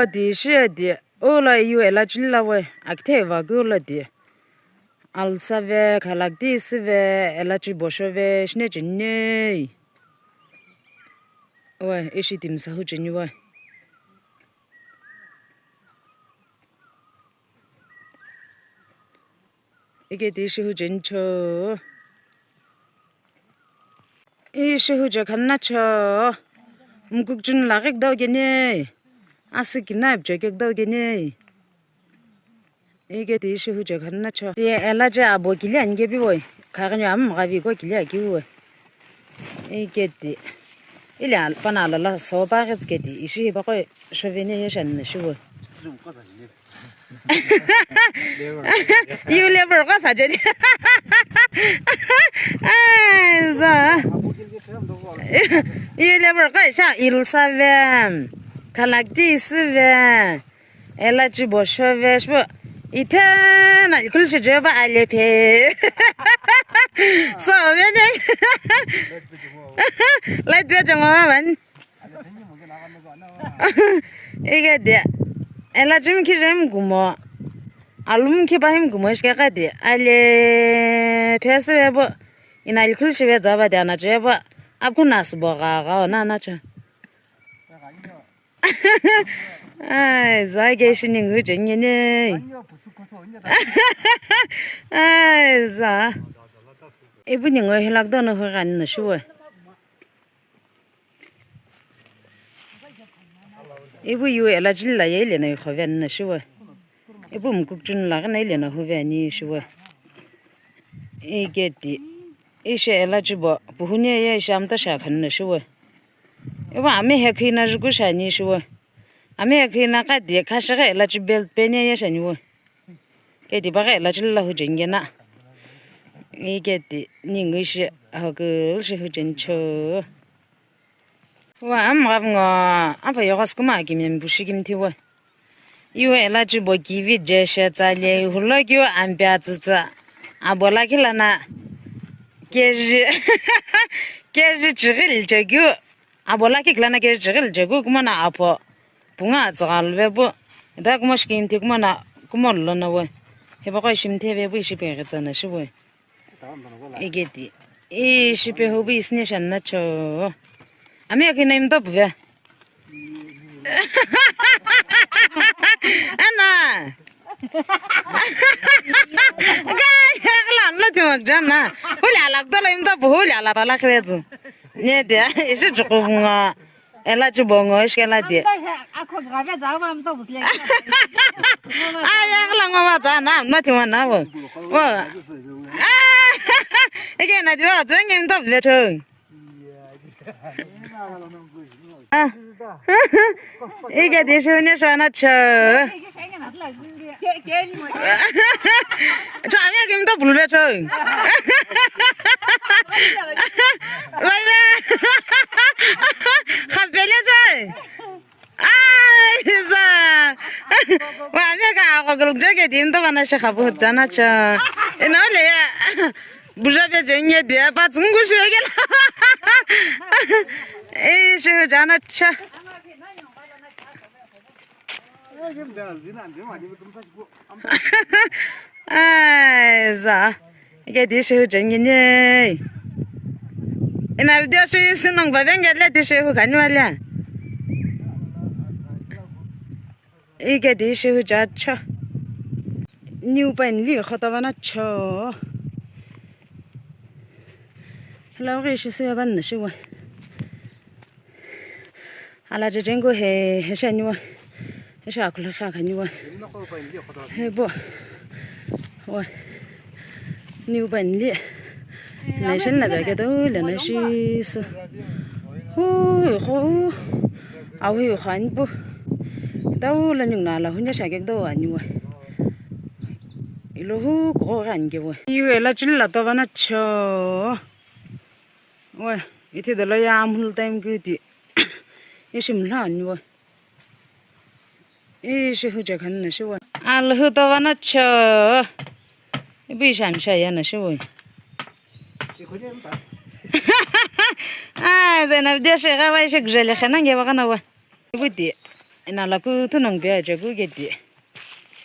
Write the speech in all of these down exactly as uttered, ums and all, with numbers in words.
Di shi di, ula yu ela chili la we, akithe va gu la di. Alsa ve, khalakti si ve, ela chi bosho ve, shine chinei. We, ishi timsa hu cheni we. Ike ti ishi hu cheni cho. Ishi hu che khanna cho. Mkuk chun la gik dau gene. Asi kinaip che gik dau gene. Ike ti ishi hu che khanna cho. Ti ela che abo kili ange bi woi. Kha kanyo am ga bi ko kili aki woi. Ike ti. Ili al-, pana alala so pa gets ke ti. Ishi hi pa ko shovene ye shan na shi woi. Yu level ko sa jeni. Ai, za. Yu level ko sha ilsa ve. Khalakti si ve. Ela chi bosho ve shbo. Ithe na ikul shi jeba ale phe. So, ve ne. Light ve jama van. Ike de. Ela jim ki jim gumo. Alum ki bahim gumo ishke ka de. Ale phese bo. Ina likul shibe zaba de ana jeba. Akunas bo ga ga na na cha. Ai, za ke shi ningu jengene. Ai, za. Ibu ningu hilak dono hu gan na shuwa. Ibu yu ela jilla ye ile na ikhoven na shiwe. Ibu mkukchun la na ile na huve ani shiwe. Igeti. Ishe ela chibo. Puhuni ye ishe amta sha khan na shiwe. Ibu ami he khina juku shani shiwe. Ami he khina ka di kha shighe ela chi belt peni ye shani we. Keti baghi ila chila hu jengena. Iketi ningu ishi hokul shi hu jencho. Wa am gab ngo apa yoga skuma ki mem bushi kim thiwa. Iwe ela chi bo kivi je she tsa le hulo kyo ampia tsitsa. Abola kilana keji keji chigil je kyo. Abola ki kilana keji chigil je kyo kumana apo. Punga atsa galve bu. Da kuma shikimthi kumana kumolo na we. Heba kwa shimthi ve bu ishi pe gitsa na shi we. Igeti. Ishi pe hu bu isne shan na cho. Ami akina imta bu ve. Ana. Ga ya glan la timo jana. Huli ala dola imta bu huli ala bala khrezu. Ne de ishi chukunga. Ela chibongo ishkela de. Aya kala ngoma za na mati wana wo. Wo. Ege na diwa zenge ndo vecho. Ah. Ege de shone shona cho. Cho ami ke ndo bulve cho. Bye bye. Khapele cho. Ai, za. Wa, me ka ko gel je ke din to bana she khabu zana cha. Ina le ya. Buja be je nye de pa zungu shwe ke. Eh, she jana cha. Ai, za. Ike di shehu jengine. Ina video shi sinong ba benge le di shehu kani wale. Ike di shehu ja cho. New pain li khota bana cho. Hello, ge shi se ban na shi wa. Ala jejengu he, he sha niwa. He sha kula kha kaniwa. He bo. Wa. Niu ban li. Na shen na ba ke do le na shi su. Hu, hu. Au hi khan bu. Dau la nyung na la hu nya sha ke do aniwa. Ilo hu ko ran ke wa. Yu la chil la to bana cho. Wa, iti dolo ya amhul time kuti. Ishi mlha aniwa. Ishi hu je khan na shi wa. Alhu to vana cho. Ibu isha misha ya na shi wa. Ai, Zainab dia shi ga wa ishi gujale khana nge wa kana wa. Ibu di. Ena lakuthu nongu pe aje kukedi.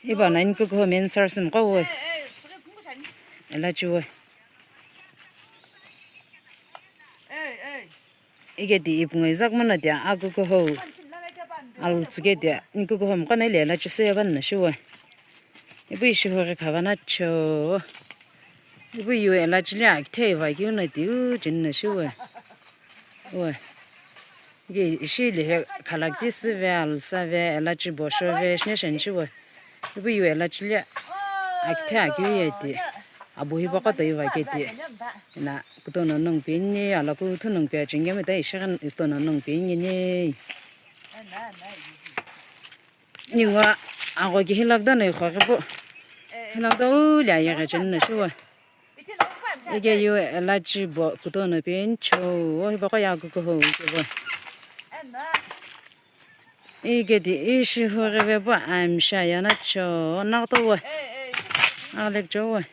Iba na inkukuho mensar simqo we. Elachi we. Ikedi ipu ngo izak mono dia akukuho. Altsike dia inkukuho mqo na ile elachi se yaban na shuwe. Ipu ishihu ghi khavana cho. Ipu yu elachi le akithe iva kiu na tiu jin na shuwe. We. Ge ishi lihe khalakti süve, alsave, elachi boshove, shine shenshi we. Ipu yu elachi le akithe akeu ye ti. Abu hipaqo toi va ke ti. Ena kutono nongu peni, alakuthu nongu pe achengemi ta ishi ghi kutono nongu peni ni. Ningu agho ke hilak dono ikho ghi pu. Hilak do uli ayeghi cheni na shuwe. Ike yu elachi bo kutono peni cho, o hipaqo yakukuho ike bo. Ikedi ishihu ghi ve pu amsha yana cho, naghuto we. Aghilek cho we.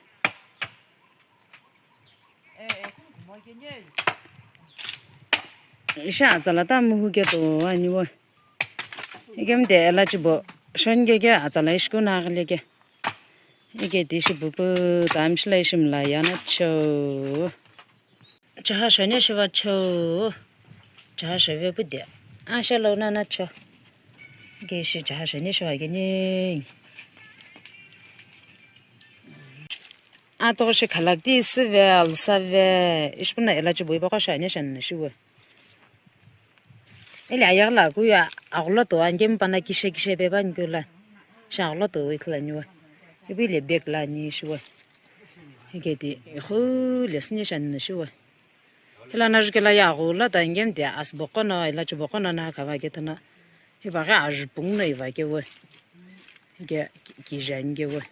Ishi atsala ta muhu ke to ani we. Ikemu de elachi bo shon ke ke atsala ishikuna aghile ke. Ikedi ishi pupu tamshila ishi mla yana cho. Chaha shone shiva cho. Chaha shove pu de. Asha lo nana cho. Ke ishi chaha shone shiva ke ni. Atoghi shi khalakti süve, alsave, ishpuna elachi bo ipaqo shani shani na shuwe. Ile ayaghi la kuya agholo to angemi pana kishe kishe pe bani kula. Shi agholo to ithulu ani we. Ipu ile bag la ani shuwe. Ikedi ihu le sine shani na shuwe. Ila na jukela ya agholo to angemi dia asübo qono, elachi bo qono na khava ke tana. Hipa ghi ajupungu no iva ke we. Ike ki-, kijani ke we.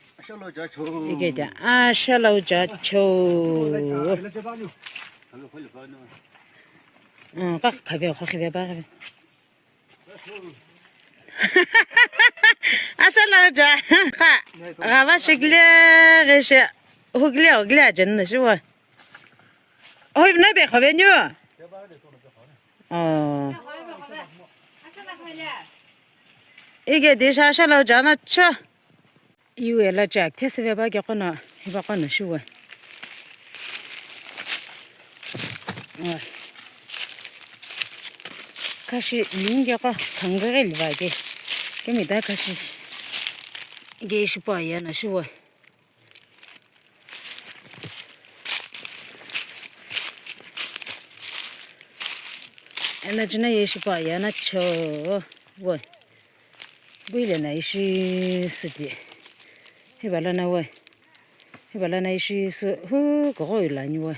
Ike de asha lo ja cho. Mm, ka khabe kho khibe ba khabe. Asha lo ja. Ka gava shikle ghe she hukle hukle ajen na shiwa. Oi, no be khabe nyu. Oh. Ike di shasha lo jana cho. Iwe la chak thesive ba ke qono, hiba qono shuwe. Oh. Kashi linge qo thangere liva ke. Kemi ta kashi. Ike shipa ya na shuwe. Ena china ye shipa ya na cho. Wo. Buile na ishi siti. Hiba lana wo. Hiba lana ishi su hu kogo ilani wo.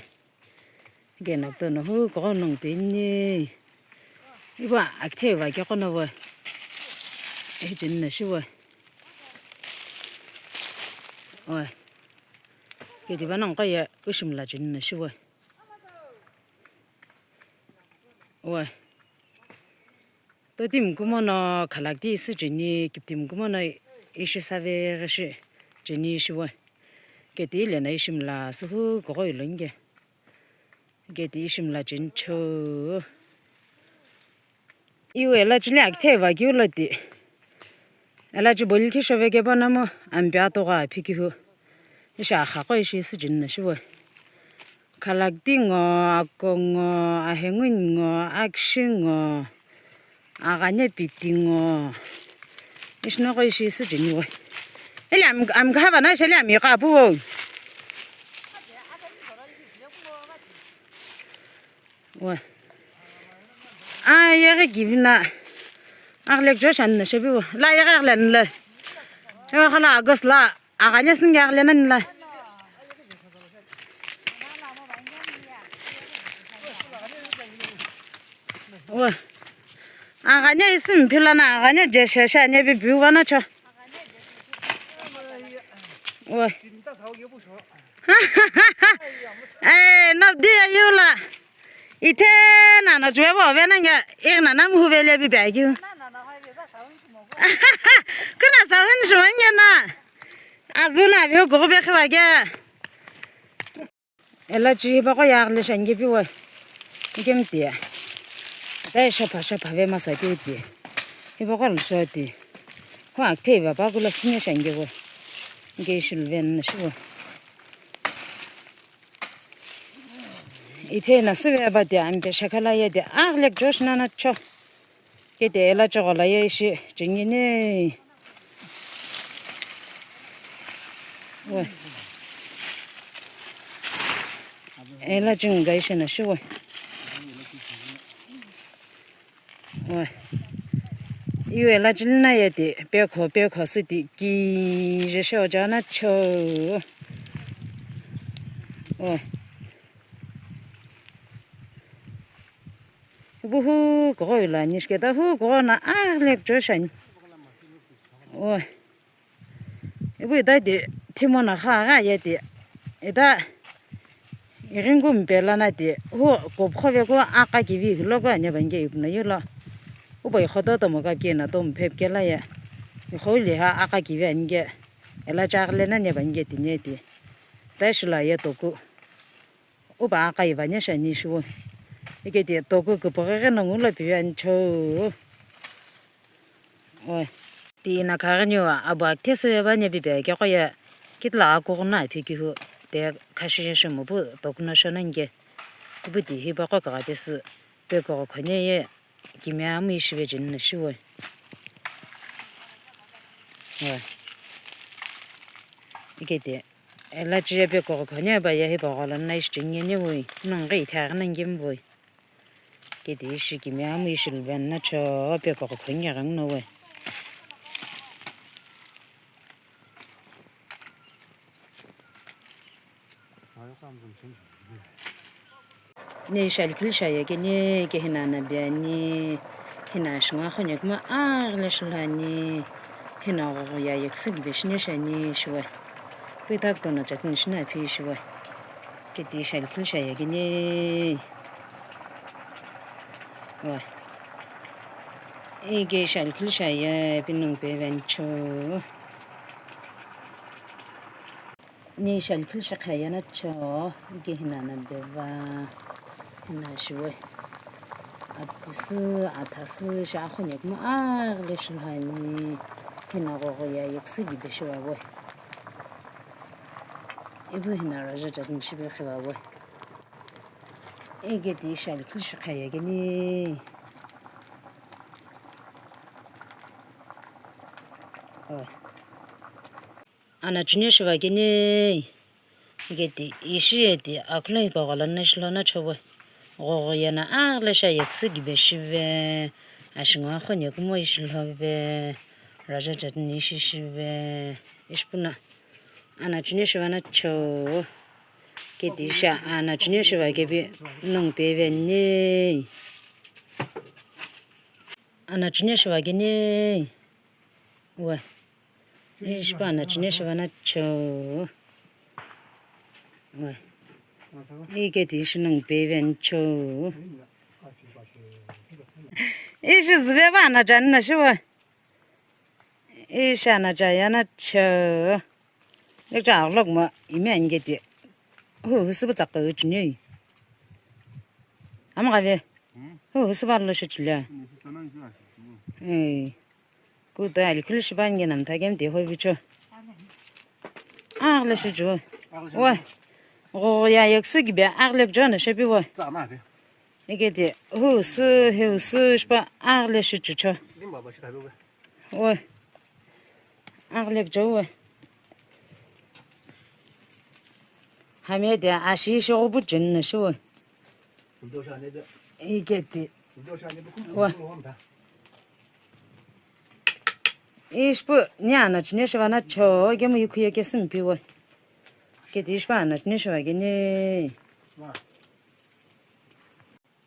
Gena kutono hu kogo nong peni. Iba akithe iba ke qono wa. Ehijeni na shiwa. Wa. Kediba nong qoya ushimla jeni na shiwa. Wa. Totimi kumono khalakti isu jeni, kiptimi kumono ishi save ghishi jeni ishiwa. Keti ilena ishimla suhu kogo ilonge. Keti ishimla jeni cho. Iwe ela chili akithe va kiu loti. Ela chi boli khisho veke panamo ampe atogha aphi kihu. Ishi akhaqo ishi isu jeni na shiwa. Khalakti ngo, ako ngo, ahenguni ngo, akshi ngo, aghane piti ngo. Ishi noqo ishi isu jeni wa. Eli am, am kahava na ishi eli am iqa apu wo. Wa. Ah, yeghe givina. Aghilek jo shan na shebi wa. La yeghe aghile nla. Ewa khala August la. Aghane singe aghile nani la. Wa. Aghane isim phila na aghane je shesha ne bi biu vana cho. Wa. Eh, nabdi ayula. Ithe nana juwe bo ve nange, ir nana mhu ve le bi bagi. Kuna sa hun juwe nge na. Azuna ve go be khiwa ge. Ela chi ba ko ya le shange bi wa. Ikem tia. Dai shapha shapha ve masa ki uti. Hipaqo lo shoti. Hu akthei va pa kula sine shange vo. Nge shulu ven na shivo. Ithena süve ba de ampe shakala ye de aglek josh nana cho. Kete ela choghola ye ishi chingini. Oi. Ela chingai shena shiwo. Oi. Iwe ela chilina ye ti pekho pekho siti ki je sho jana cho. Oi. Ipu hu kugho ilo ani, shiketa hu kugho no aghile kuchou shi ani. Oi. Ipu ita ti thimo no kha aghi aye ti. Ita ighingu mpe lono ti hu kupqho veku aqakivi ghilo ku ani pa nike ipu no yilo. Upo ikhototomo kapi keno tomo phe pukela ye. Ikhou liha aqakivi ani ke. Ela chaghile nani pa nike tini ti. Ita shilo aye toku. Upa aqai vani shi ani shiwo. Iketi toku kupughi ghi no ngulo pivi ani cho. Oi. Ti na khaghi niwa abu akithe süve vani pipi akeqo ye kitila akughu no aphi kihu te khashi ye shimu pu toku no shona nike. Ipu ti hipaqo kagha pesü pekogho khonye ye. Kimiye amu ishive cheni no shiwo. Oi. Iketi ela chiye pekogho khonye ba ye hipaqo lono ishi cheni ye niwoi. Nongu ghi ithaghi no ngimvoi. Iketi ishi kimiye amu ishilu veni no cho pekogho khonye ghenguno woi. Ne ishi alikhili shi aye keni ke hina na biani hina shingo akhonye kuma aghile shilani hina ghogho ye aye küsü kibe shine shi ani shiwe. Pita kutono chutney shina phi shiwe. Keti ishi alikhili shi aye keni. Wa. Ike ishi alikhili shi aye pinung pe veni cho. Ni ishi alikhili shi khaya no cho, ike hina no beva, hina shiwe. Atisü, athasü, shi akhonye kuma aghile shilani, hina ghogho ye aye küsü kibe shiwa we. Ipu hina raja chutney shibe khiwa we. Iketi ishi alikhili shi khaya keni. Oh. Ana chunye shiva kene. Iketi ishi eti aklo hipaqo lono ishi lono chowe. Ghogho ye no aghile shi aye küsü kibe shive. Ashingo akhonye kumo ishi lhove. Raja chutney ishi shive. Ishi puna. Ana chunye shiva no cho. Keti ishi ana chunye shiva kepi nongu pe veni. Ana chunye shiva kene. We. Ishi pa ana chunye shiva no cho. We. Iketi ishi nongu pe veni cho. Ishi züve pa ana chani no shiva. Ishi ana chaya no cho. Lekcha aghulok mo ime ani keti. Hu, hu süpü tsakü chunye. Ama kave. Hmm? Hu, hu süpü lo shi chule. Hmm, shi tsana ni shi la shi. Eh. Kuta alikhili shiba nge namtha kemti hovicho. Aghile shichu. Aghile shichu. Wa. Ghogho ye aye küsü kibe aghile kujo no shepi wa. Tsana be. Iketi hu sü, heu sü shipa aghile shichucho. Limba ba shi kabe we. Oi. Aghile kujo we. Hami de ashi shi ghupu cheni no shi we. Iketi. Wa. Ishi pu ni ana chunye shiva no cho, kemu ikhu ye kesü mpi we. Keti ishi pa ana chunye shiva kene.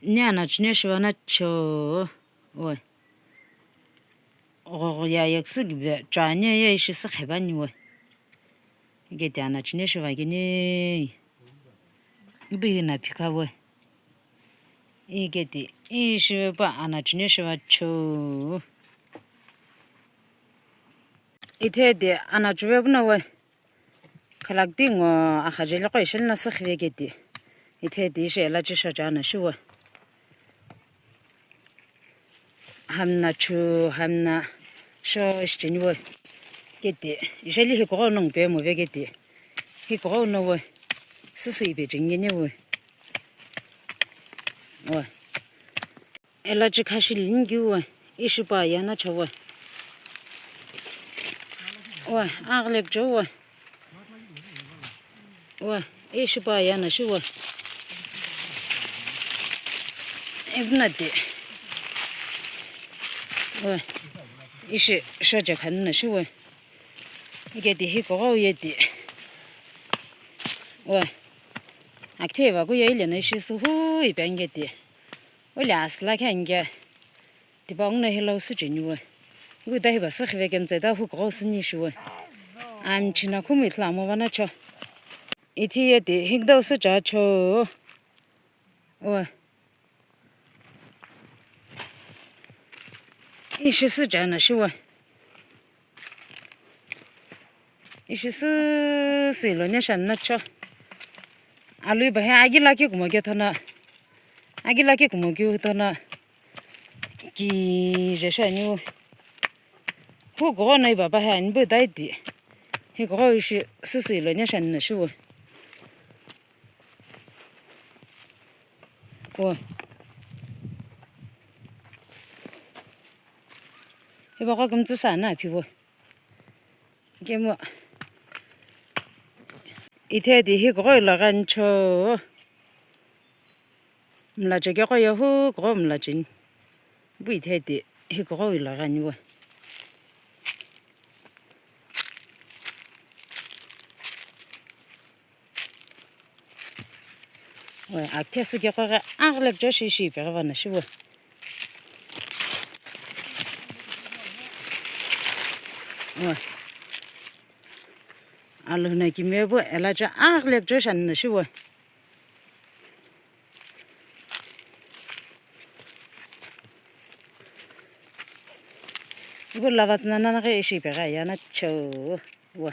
Ni ana chunye shiva no cho. Oi. Ghogho ye aye küsü kibe chane ye ishi sü kheba ni we. Iketi ana chunye shiva kene. Ipi na phika we. Iketi ishi pa ana chunye shiva cho. Ithe de ana chuve puno we. Khalakti ngo akhajeli qo ishilna sükhive keti. Ithe ti ishi ela chisho chana shiwe. Hamna chu, hamna sho ishi cheni we. Keti, isheli hikugho nongu pe mo ve keti. Hikugho no we. Süsü ipe cheni we. We. Ela chikha shi lingi we. Ishi pa yana cha we. We, aghilek cho we. Wa, ishi pa yana shi wa. Ibnati. Wa, ishi shoja khanna shi wa. Igeti hikugho yeti. Wa. Aktheva ku yaile na ishi suhu ipengeti. Ule asla khenga. Tipa nguna hila usu cheni we. Ngu ta hiba sü khive kemtse ta hukugho usu ni shi we. Amchina khumi ithulu amo vana cho. Ithi yeti hikda usu cha cho. We. Ishi sü cha na shi we. Ishi süsü ilo nya shanna cho. Alui bahe agi laki kumo ke thona. Agi laki kumo ke thona. Ki je shani. Hukugho no iba bahe ani bu dai di. Hikugho ishi süsü ilo nya shanna shi we. Wo. Hipaqo kümtsü sa na phi wo. Kemu. Ithe di hikugho ilo ghencho. Mlache keqo ye hukugho mlache ni. Bu ithe di hikugho ilo gheni wo. We, akhe sü keqo ghi aghilek cho shi shi ipeghi vana shi we. We. Alhuna kimiye bu ela cha aghilek cho shanna shi we. Bu lava tsü nana ghi ishi ipeghi ayana cho we.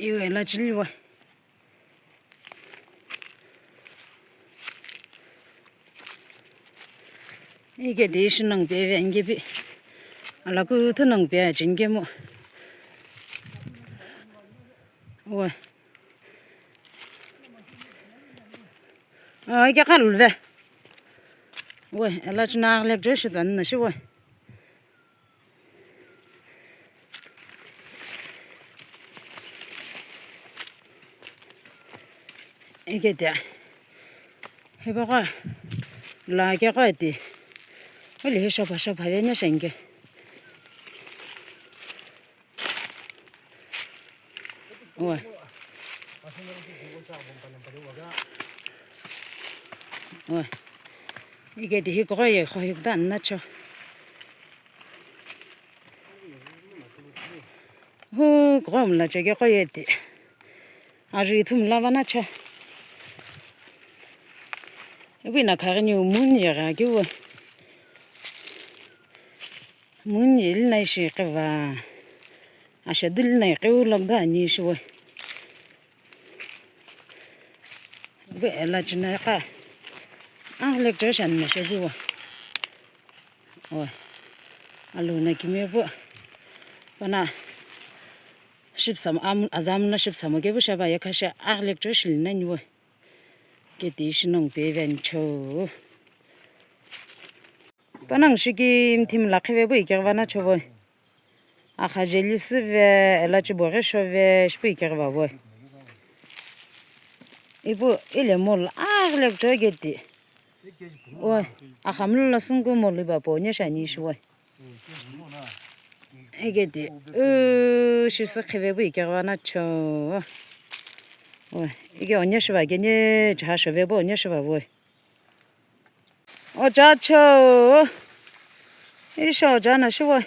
Iwe la chili wa. Ike de ishi nang pe ve ange pi. Ala ku thu nang pe a chinge mo. Wa. Ah, ike ka lul ve. We, ela china aghilek cho shi zan na shi we. Ike de. Hipaqo. La keqo ti. Oli hi shopha shopha ve nya shenge. Wa. Wa. Ike di hikugho ye kho hikda na cho. Hukugho mlache keqo ye ti. Ajui ithum la vana cho. Ipi na khaghi ni muni ye gha keu. Muni ili na ishi qiva. Ashe dili na iqeu lockdown ani ishi we. Ipu ela china iqa. Aghilek cho shanna shi we. We. Alhuna kimiye bu. Pana. Shipsamo am-, azamla shipsamo kepu sheba ye kha shi aghilek cho shili nani we. Keti ishi nong pe ve ani cho. Panang shiki mthim lakhi ve bu ikeghi vana cho vo. Akha jeli sü ve, ela chibo ghi sho ve, shipu ikeghi va vo. Ipu ile mall aghilek cho keti. Oi, akha mlu la süngu mall iba po nya shani shi vo. Ike di, u, shi sü khive bu ikeghi vana cho. Oi, ike onye shiva kene, cha sho ve bu onye shiva vo. Ocha cho. Isho ocha na shiwa.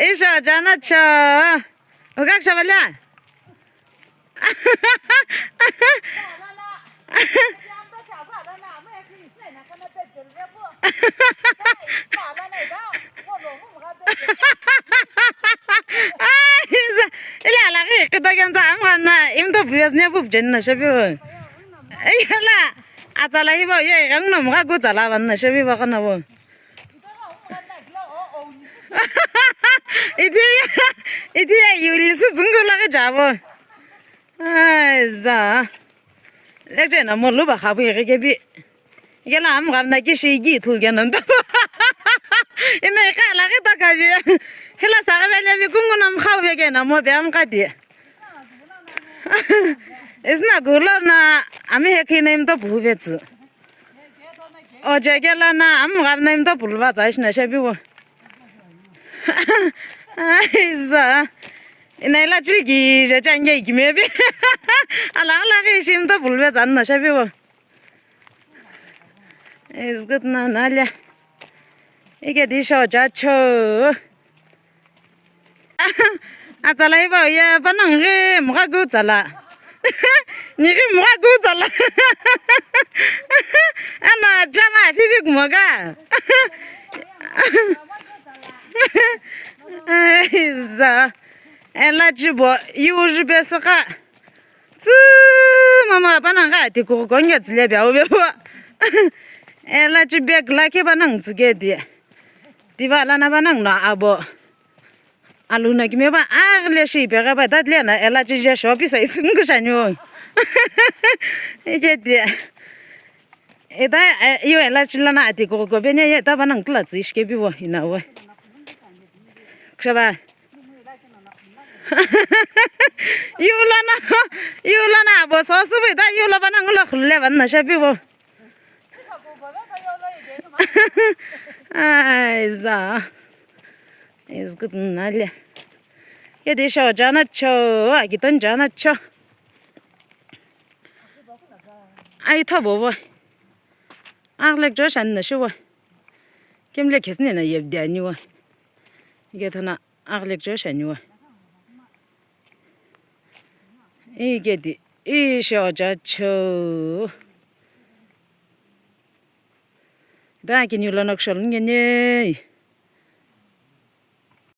Isho ocha na cho. Ogak shavala. Ai, isa, ila Jeni na shepi vo. Eyala. Atsala hiva ye, ighenguno mgha kutsala vani na shepi vo kana vo. Iti ya, iti ya, yuli si dzungula ke jabo. Aiza. Lekje na mo luba khabu ighe kebi. Igela amghamna kishi igi ithulu kena nto. Ina ikhala ke takabi. Hila sagabele bi kungu na mkhau be kena mo be amkati. Isina kulo na ami he khine imto buvetsu. Oje kela na amghamna imto pulva tsa ishina shepi vo. Aiza. Ina ila chiki je change kimebi. Ala ala ke ishi imto pulva tsa na shepi vo. Is good na nalia. Ike di sho ja cho. Atsala iba ye panang ghi mgha gu tsala. Ni ghi mgha gu tsala. Ana jama fifi kumoga. Aiza. Ela chibo yu ju besaka. Tsü mama panang ka ti ku ko nge tsile bia u be bo. Ela chi bag la ke panang tsike di. Tiva lana panang no abo. Aluna kime ba agle shi pe ga ba dat lena ela chi je shopi sai sung ku shanyo. Ike di. Eta yo ela chi lana ati ko ko bene ye ta panang kla tsi shike bi wo ina wo. Ksha ba. Yulana, yulana, bo so su bi da yula bana ngulo khulle ban na shapi bo. Aiza. Is good nalia. Ye di sho jana cho, agiton jana cho. Ai tha bo bo. Aglek jo shan na shi bo. Kemle khesne na yeb dia ni bo. Ge thana. Aglek jo shani wa. Ike di, isho ja cho. Da kini lo nok shol ngene.